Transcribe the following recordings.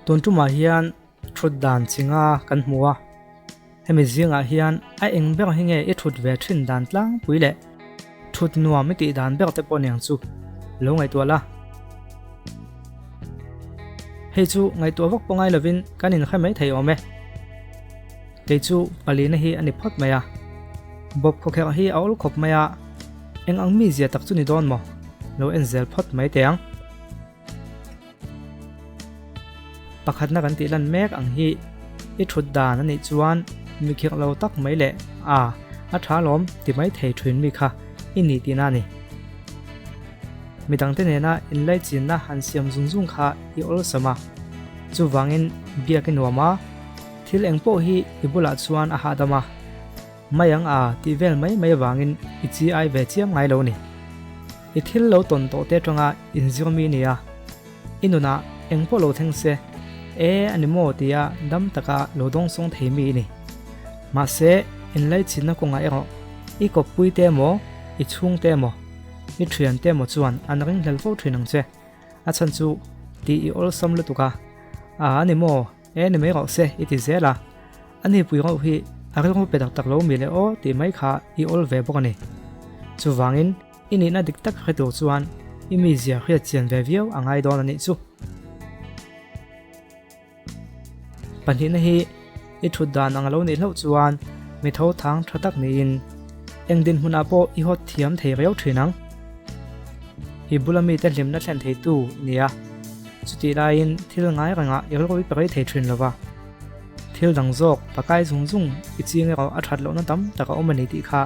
Tun tumah hian thut dan chi nga kan hmu a, hemi zingah hian a eng ber hi nge i thut ve thin dan tlangpui leh thut nuam i tih dan ber te pawh niang chu lo ngaihtuah la. Hei chu ngaihtuah vak pawh ngai lovin kan inhre mai thei awm e. Kei chu palina hi a ni phawt mai a, bawp khawkherh hi a awl khawp mai a, eng ang mizia tak chu ni dawn maw? Lo en zel phawt mai teh ang. Pakhatna kan tih lan mek ang hi i thut dan a nih chuan mi khirh lo tak mai leh a a tha lawm ti mai thei thin mi kha i ni tihna a ni. Midangte nena inlaichinna han siam zung zung kha i awlsam a, chuvangin biak i nuam a, thil eng pawh hi i bulah chuan a hahdam a, mai ang a tih vel mai mai avangin i chi ai ve chiam ngai lo a ni. I thil lo tawn tawh te atanga inzir mi nia, i nunah eng pawh lo thleng se, e a ni maw tia dam taka lo dawngsawng thei mi i ni. Mahse, inlaichinna kawngah erawh i kawppui te emaw, i chhungte emaw, i thiante emaw chuan an ringhlel fo thin ang che. A chhan chu tih i awlsam lutuk a, a a ni maw, e ni mai rawh se i ti zel a. A nipui rauh hi a rilru pe tak tak lo mi le aw tih mai kha i awl ve bawk a ni. Chuvangin, I nihna dik tak hre tur chuan i mizia hriat chian ve viau a ngai dawn a nih chu. Pahnihna hi i thut dan ang a lo nih hlauh chuan mi tho thang tha tak niin eng dinhmunah pawh i hawt thiam thei riau thin ang. I bula mite hlimna thlen theitu i ni a, chutih laiin thil ngai rengah i rilru i pe rei thei thin lo va. Thil dang zawk pakai zung zung i ching erawh a that lohna tam tak a awm a ni tih kha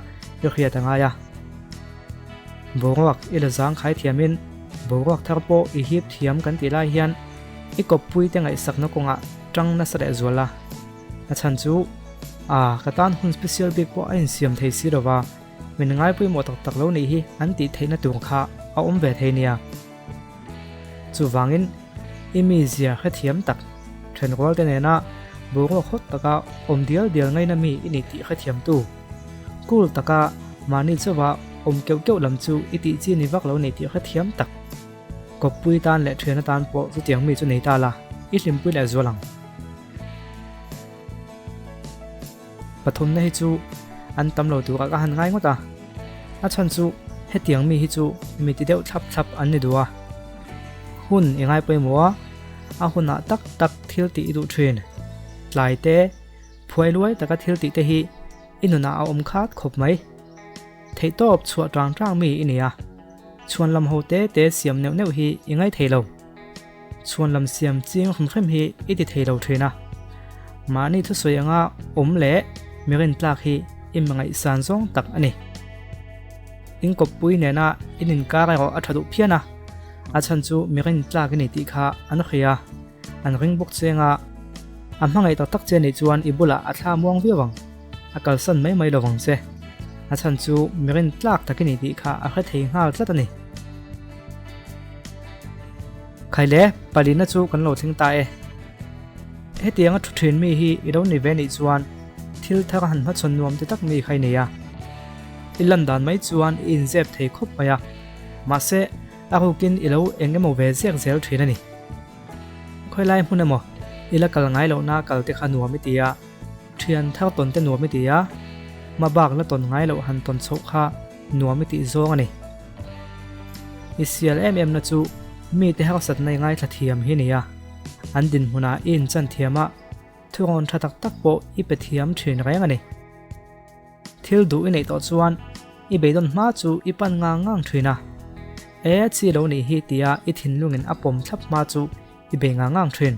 i hriat a ngai a. Boruak i la zang khai thiamin boruak thar pawh i hip thiam kan tih lai hian i kawppui te ngaihsakna kawngah tang nasa leh zual a. A chhan chu a ka tan hun special bik pawh a insiam thei si lova, min ngaipawimawh tak tak lo nih hi an tih theihna tur kha a awm ve thei nia. Chuvangin i mizia hrethiam tak thenrualte nena boruak hawt taka awm dial dial ngaina mi i ni tih hrethiamtu, cool taka mahni chauha awm keuh keuh lam chu i tih chi ni vak lo ni tih hrethiam tak. Kawppui tan leh thian atan pawh chutiang mi chu nei ta la, i hlimpui leh zual ang. Pathumna hi chu an tam lo turah ka han ngai ngawt a, a chhan chu hetiang mi hi chu mi ti deuh thlap thlap an ni duh a, hun i ngai pawimawh a, a hunah tak tak thil tih i duh thin. Tlai te, phuai luai taka thil tih te hi i nunah a awm khat khawp mai. Theihtawp chhuah tang tang mi i ni a, chhuan lam ho te te siam neuh neuh hi i ngai thei lo. Chhuan lam siam ching hrim hrim hi i ti thei lo thin a. Mahni thusawi anga awm leh mi rintlak hi i hmangaihsan zawng tak a ni. In kawppui nena in inkar erawh a tha duh phian a, a chhan chu mi rintlak i ni tih kha an hria, an ring bawk cheng a. A hmangaih tak tak che nih chuan i bulah a thla muang viau ang, a kalsan mai mai lovang che. A chhan chu mi rintlak tak i ni tih kha a hre thei nghal tlat a ni. Khaile, palina chu kan lo thleng ta e. Hetianga thu thin mi hi i lo ni ve nih chuan thil thar han hmachhawn nuam ti tak mi kha i nei a. I lan dan mai chuan i inzep thei khawp mai a, mahse a rukin i lo eng emaw ve zek zel thin a ni. Khawilai hmun emaw i la kal ngai lohna kal te kha nuam i ti a, thian thar tawn te nuam i ti a, hmabak la tawn ngai loh han tawn chhoh kha nuam i tih zawng a ni. I sial em em na chu mite harsatna i ngaithla thiam hi nia. An dinhmunah i inchan thiam a, thurawn tha tak tak pawh i pe thiam thin reng a ni. Thil duh i neih tawh chuan i beidawn hma chu i pan ngang ngang thin a. E chi lo nih hi tia i thinlungin a pawm thlap hma chu i bei ngang ngang thin.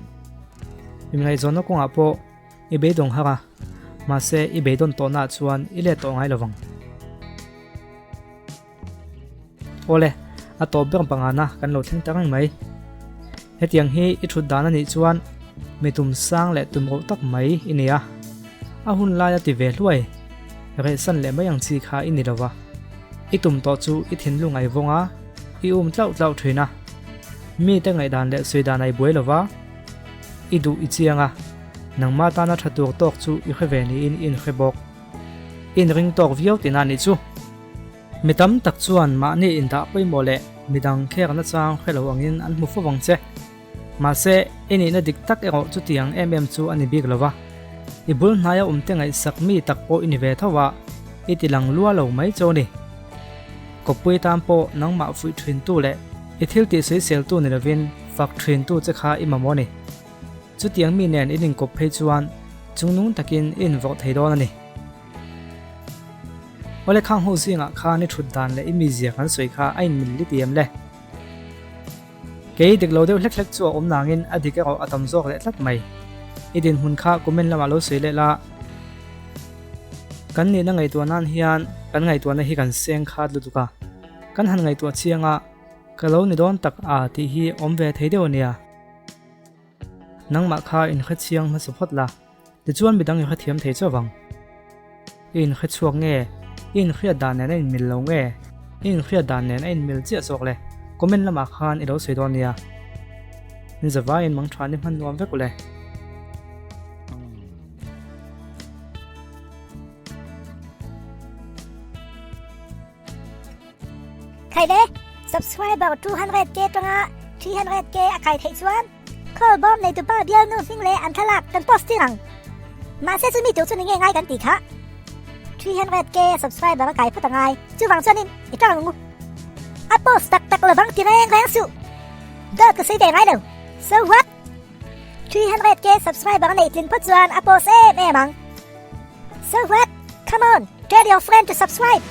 Inngaihzawnna kawngah pawh I beidawng har a, mahse i beidawn tawhnaah chuan i let tawh ngai lovang. Awle, a tawp ber pangana kan lo thleng ta reng mai. Hetiang hi i thut dan a nih chuan mi tum sang leh tum roh tak mai i ni a. A hun laia ti ve hluai, rehsan leh mai ang chi kha i ni lo va. I tum tawh chu i thinlung ai vawng a, i um tlauh tlauh thin a. Mite ngaihdan leh sawi dan ai buai lo va. I duh i chiang a, nangmah tana tha tur tawk chu i hre ve niin i inhre bawk. I inring tawk viau tihna nih chu. Mi tam tak chuan mahni indah pawimawh leh midang kher nachang hre lo angin an hmu fo vang che. Mahse, i nihna dik tak erawh chutiang em em chu a ni bik lo va. I bul hnaia awmte ngaihsak mi tak pawh i ni ve tho a, i ti lang lua lo mai chu a ni. Kawppui tan pawh nangmah fuih thintu leh i thil tih sawiseltu ni lovin fak thintu che kha i mamawh a ni. Chutiang mi nen in inkawp phei chuan chungnung takin i invawrh thei dawn a ni. Awle khang ho zingah khan i thut dan leh i mizia kan sawi kha a inmil lit em le? Kei dik lo deuh hlek hlek chu a awm nangin a dik erawh a tam zawk leh tlat mai. I dinhmun kha comment lamah lo sawi leh la. Kan nihna ngaihtuah nan hian kan ngaihtuahna hi kan seng khat lutuk a, kan han ngaihtuah chiang a, ka lo ni dawn tak a tih hi awm ve thei deuh a nia. Nangmah kha inhre chiang hmasa phawt la, tichuan midang i hrethiam thei chauh vang. I inhre chhuak nge? I inhriat dan nen a inmil lo nge? I inhriat dan nen a inmil chiah zawk le? Comment lamah khan i lo sawi dawn nia. In zavaiin mangtha ni hman nuam vek u le. Khai le, subscriber 200k tanga 300k a kai theih chuan call bawm nei tupa bialnu hming leh an thlalak kan post tir ang. Mahse chumi tur chu ni nge ngai kan tih kha. 300k subscriber a kai phawt a ngai, chuvang chuanin i tang ang u. A post tak tak lovang ti reng reng suh. Dawt ka sawi ve ngai lo. So what? 300k subscriber a neih tlin phawt chuan a post em em ang. So what? Come on, tell your friend to subscribe!